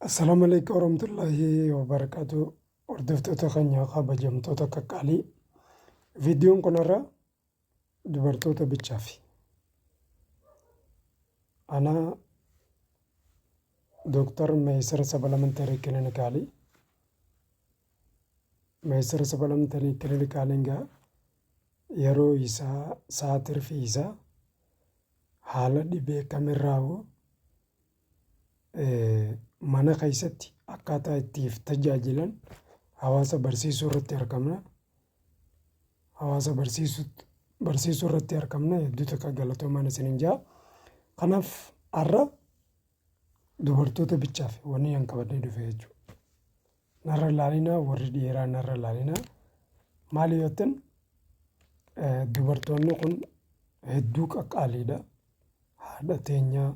Assalaamu alaikum warahmatullaahi wabarakaatu. Hordoftoota keenya kabajamtoota qaqqaalii. Viidiyoon kun irra dubartoota bichaafi. Ana Dooktar Meesar Sabalamantari Kilinikaalii. Meesar Sabalamantari Kilinikaalii gaa yeroo isaa sa'a tirfii isaa haala dhibee kamirraa'u mana keessatti akkaataa ittiif tajaajilan hawaasa barsiisuu irratti argamna. Hawaasa barsiisuu irratti argamna. Hedduu takka galatoomaan isiniin ja'a. Kanaaf har'a dubartoota bichaaf wanni an qabadhee dhufe jechuudha. Narra laalinaa warri dhiiraa narra laalinaa. Maali yoo jettan dubartoonni kun hedduu qaqqaaliidha. Haadha teenyaa,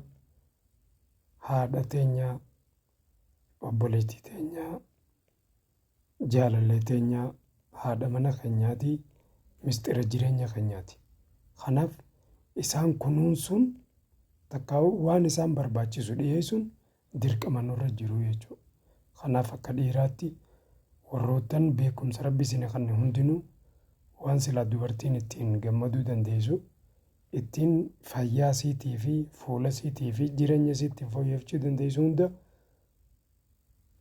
haadha teenyaa, obboleettii teenyaa, jaalallee teenyaa, haadha mana keenyaati, misxira jireenya keenyaati. Kanaaf isaan kunuunsuun takkaa'uu waan isaan barbaachisu dhiyeessuun dirqama nurra jiru jechuudha. Kanaaf akka dhiiraatti warroottan beekumsa Rabbi isin kanne hundinuu waan silaa dubartiin ittiin gammaduu dandeessu ittiin fayyaa isiitii fi fuula isiitii fi jireenya isii ittiin fooyyeffachuu dandeessu hunda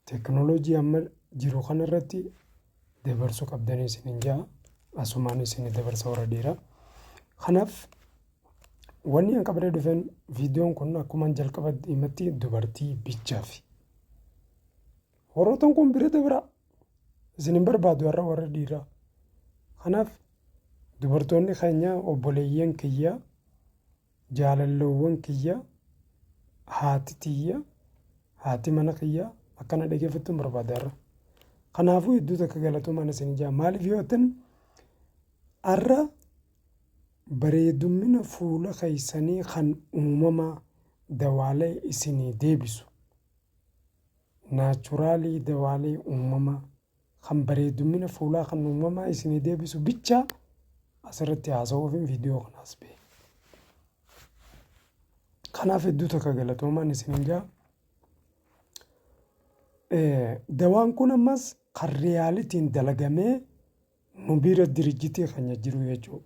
teknooloojii amma jiru kana irratti dabarsuu qabdanii isiniin ja'a. Asumaan isin dabarsa warra dhiiraa. Kanaaf wanni an qabadhee dhufeen viidiyoon kun akkuma jalqaba himatti dubartii bichaafi. Warroottan kun bira dabra. Isin hin barbaadu har'a warra dhiiraa. Kanaaf dubartoonni keenya obboleeyyan kiyya jaalalloowwan kiyya haati tiyya haati mana kiyya akkana dhageeffattuun barbaada har'a. Kanaafuu hedduu takka galatoomaan isin ijaa maaliif yoo jettan har'a bareedummina fuula keessanii kan uumamaa dawaalee isinii deebisu naachuraalii dawaalee uumamaa kan bareedummina fuulaa kan uumamaa isinii deebisu bichaa asirratti haasa'uufin viidiyoo kanaas ba'e. Kanaaf hedduu takka galatoomaan isiniin jaa. Dawaan kun ammas kan riyaalitiin dalagamee nu bira dirijjitii keenya jiru jechuudha.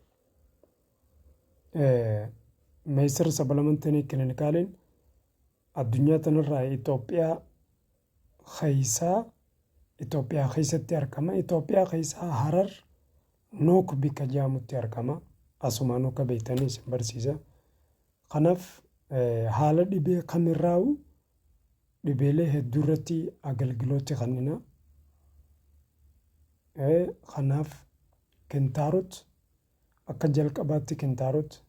Meesar Sabalamantanii Kilinikaaliin addunyaa tanarraa Itoophiyaa keessaa Itoophiyaa keessatti argama. Itoophiyaa keessaa Harar Nook bikka jedhamutti argama. Asumaan akka beektanii isin barsiisa. Kanaaf haala dhibee kamirraa'u dhibeelee hedduu irratti agalgilootti kennina. Kanaaf kintaarot akka jalqabaatti kintaarot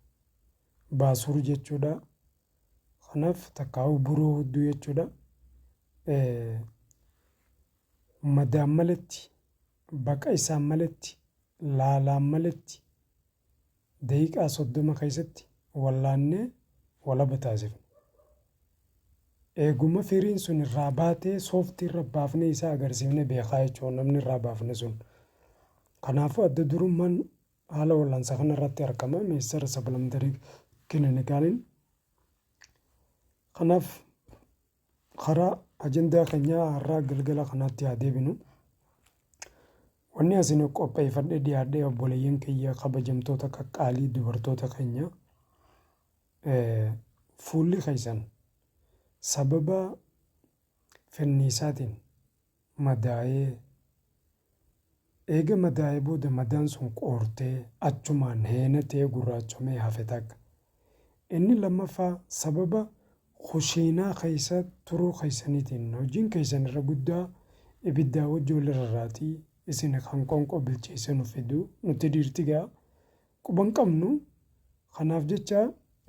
baasuur jechuudha. Kanaaf takkaa'uu buroo hudduu jechuudha. Madaan maletti, baqa isaan maletti, laalaan maletti daqiiqaa 30 keessatti wallaannee walaba taasifna. Eeguma firiin sun irraa baatee sooftii irra baafnee isaa agarsiifnee beekaa jechuudha namni irraa baafne sun. Kanaafuu adda durummaan haala wal'aansa kana irratti argama Meessara Saplementarii Kilinikaaliin. Kanaaf karaa ajandaa keenyaa har'aa galgala kanaatti haa deebinu. Wanni asin qopheeffadhee dhiyaadhee obboleeyyan kiyya kabajamtoota qaqqaalii dubartoota keenya fuulli keessan sababa finniisaatiin madaa'ee eega madaa'ee booda madaan sun qoortee achumaan heenatee gurraachomee hafe takka. Inni lammaffaa sababa kushiinaa keessa turuu keessaniitiin hojiin keessan irra guddaa ibiddaa wajji wal rarraatii isin kan qoonqoo bilcheessee nu fidu nuti dhiirti gaa quba hin qabnu kanaaf jecha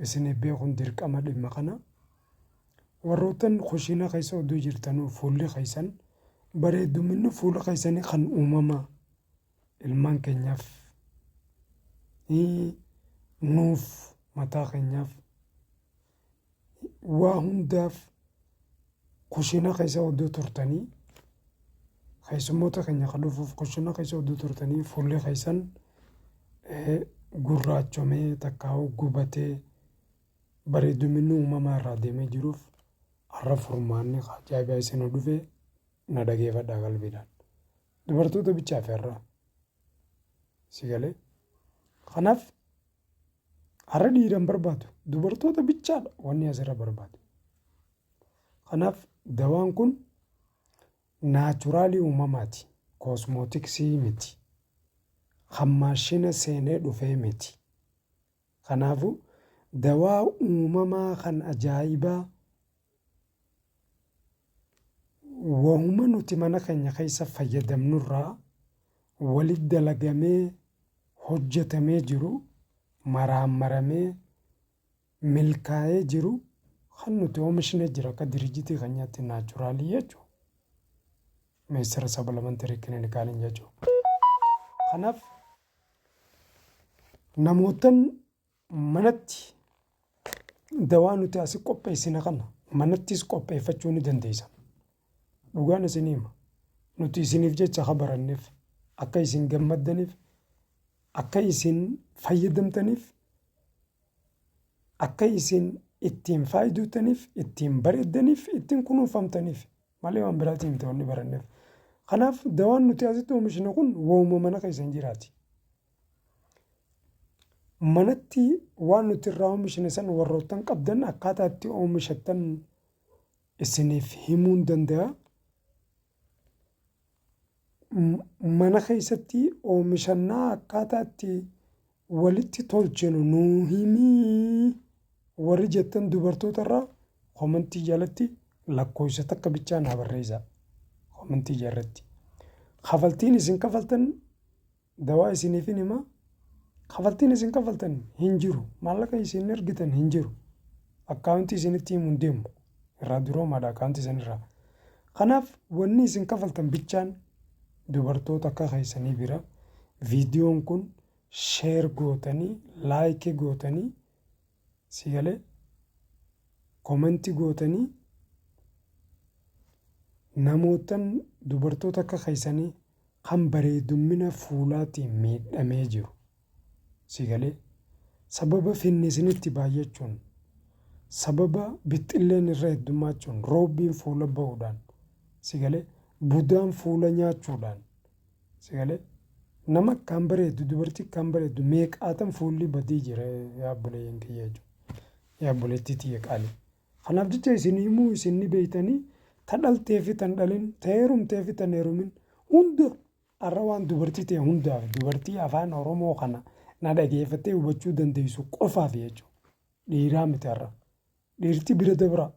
isin beekuun dirqama dhimma kana. Warroottan kushiinaa keessa oduu jirtanuu fuulli keessan bareeduminni fuula keessanii kan uumamaa ilmaan keenyaaf nuuf mataa keenyaaf waa hundaaf kushiinaa keessa oduu turtanii keessummoota keenya kan dhufuuf kushiinaa keessa oduu turtanii fuulli keessan gurraachomee takkaa'uu gubatee bareeduminni uumamaa irraa deemee jiruuf Har'a furmaanni ajaa'ibaa isin dhufe, na dhageeffadhaa qalbiidhaan. Dubartoota bichaaf har'a. Si galee? Kanaaf har'a dhiira hin barbaadu. Dubartoota bichaadha wanni asirra barbaadu. Kanaaf dawaan kun naturalii uumamaati. Cosmeticsii miti. Kan maashina seenee dhufee miti. Kanaafuu dawaa uumamaa kan ajaa'ibaa wahuma nuti mana keenya keessa fayyadamnurraa walitti dalagamee hojjetamee jiru, maraammaramee milkaa'ee jiru kan nuti oomishne jira akka diriijitii keenyaatti, naturalii jechuudha. Meessara supplementary clinicaliin jechuudha. Kanaaf namootan manatti dawaa nuti asii qopheessine kana manattis qopheeffachuu ni dandeessan. Dhugaan isinii hima. Nuti isiniif jecha akka baranneef, akka isin gammaddaniif, akka isin fayyadamtaniif, akka isin ittiin fayyadamtaniif, ittiin bareeddaniif, ittiin kunuunfamtaniif malee waan biraatiin miti wanni baranneef. Kanaaf dawaan nuti asitti oomishne kun waanuma mana keessa hin jiraati. Manatti waan nuti irraa oomishne san warroottan qabdan akkaataa itti oomishattan isiniif himuun danda'a. Mana keessatti oomishannaa akkaataa itti walitti tolchinu nuu himii warri jettan dubartoota irraa commentii jalatti lakkoofsa takka bichaa naa barreessaa. Commentii jalatti. Kafaltiin isin kafaltan dawaa isiniifin hima. Kafaltiin isin kafaltan hin jiru. Maallaqa isin ergitan hin jiru. Accountii isinitti himuun deemu. Irraa duroomaadha accountii isinirraa. Kanaaf wanni isin kafaltan bichaan dubartoota akka keessanii bira viidiyoon kun share gootanii, like gootanii, si galee, commentii gootanii, namootan dubartoota akka keessanii kan bareedummina fuulaatiin miidhamee jiru, si galee, sababa finnisinitti baay'achuun, sababa bixxilleen irra heddumaachuun, roobbiin fuula ba'uudhaan, si galee, budaan fuula nyaachuudhaan, si galee, nama akkaan bareeddu, dubartii akkaan bareeddu meeqaatan fuulli badii jira, yaa obboleeyyan kiyya jechuudha. Yaa obboleettii tiyya qaalii. Kanaaf jecha isin himuu isin ni beeytanii, ta dhaltee fi tan dhalin, ta heerumtee fi tan heerumin hunda, har'a waan dubartii ta'e hundaaf, dubartii afaan Oromoo kana na dhageeffattee hubachuu dandeessu qofaaf jechuudha. Dhiiraa miti har'a. Dhiirti bira dabraa.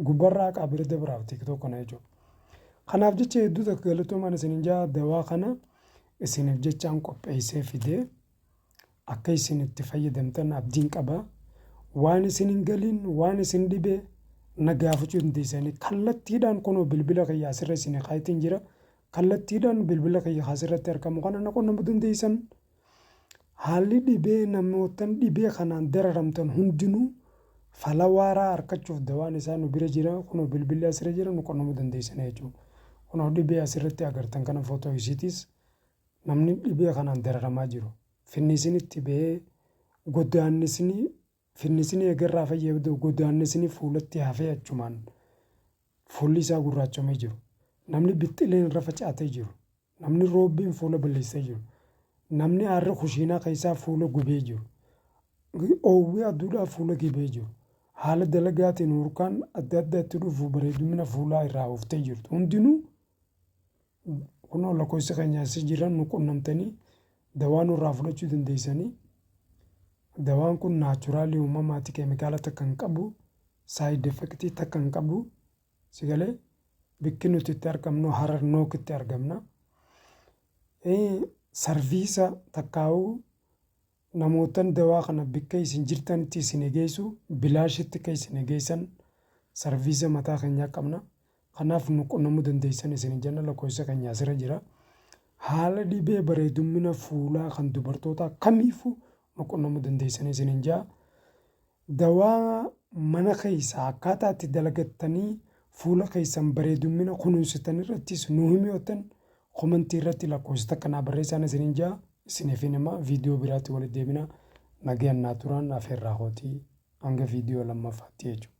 Gubbarraa haqaa bira dabraaf TikTok kana jechuudha. Kanaaf jecha hedduu takka galatoomaan isinin jaa. Dawaa kana isiniif jechaan qopheessee fidee akka isin itti fayyadamtan abdiin qaba. Waan isin hin galiin, waan isin dhibe na gaafachuu dandeessanii kallattiidhaan kunoo bilbila kiyya asirra isin kaayitiin jira. Kallattiidhaan bilbila kiyya asirratti argamu kana na qunnamuu dandeessan. Haalli dhibee namootan dhibee kanaan dararamtan hundinuu fala waaraa argachuuf dawaan isaa nu bira jira. Kunoo bilbilli asirra jira, nu qunnamuu dandeessan jechuudha. Kunoo dhibee asirratti agartan kana footoo isiitiis namni dhibee kanaan dararamaa jiru. Finnisinitti bahee godaannisni finnisni eegarraa fayyadu, godaannisni fuulatti hafee achumaan fuulli isaa gurraachamee jiru. Namni bixxileen irra facaatee jiru. Namni roobbiin fuula balleessee jiru. Namni aarri kushiinaa keessaa fuula gubee jiru. Oowwii aduudhaa fuula gubee jiru. Haala dalagaatiin hurkaan adda addaatti dhufu bareedumina fuulaa irraa ooftee jirtu. Hundinuu kunoo lakkoofsi keenya asii jiran nu qunnamtanii dawaa nurraa fudhachuu dandeessanii. Dawaan kun naturalii uumamaati, keemikaala takka hin qabu, side effectii takka hin qabu. Si galee, bikki nuti itti argamnu Harar Nookitti argamna. Service takkaa'uu namootan dawaa kana bikka isin jirtanitti isin geessu, bilaashitti akka isin geessan service mataa keenyaa qabna. Kanaaf nu qunnamuu dandeessan isin jenna, lakkoofsa keenya asirra jira. Haala dhibee bareedummina fuulaa kan dubartootaa kamiifuu nu qunnamuu dandeessan isin jaa. Dawaa mana keessaa akkaataa itti dalagattanii fuula keessan bareedummina kunuunsitan irrattis nu himi yoottan commentii irratti lakkoofsa takka naa barreessaan isinin jaa. Isiniifin hima. Viidiyoo biraatti walitti deebina. Nagayaan naa turaan afeerraa kootii hanga viidiyoo lammaffaatti jechuudha.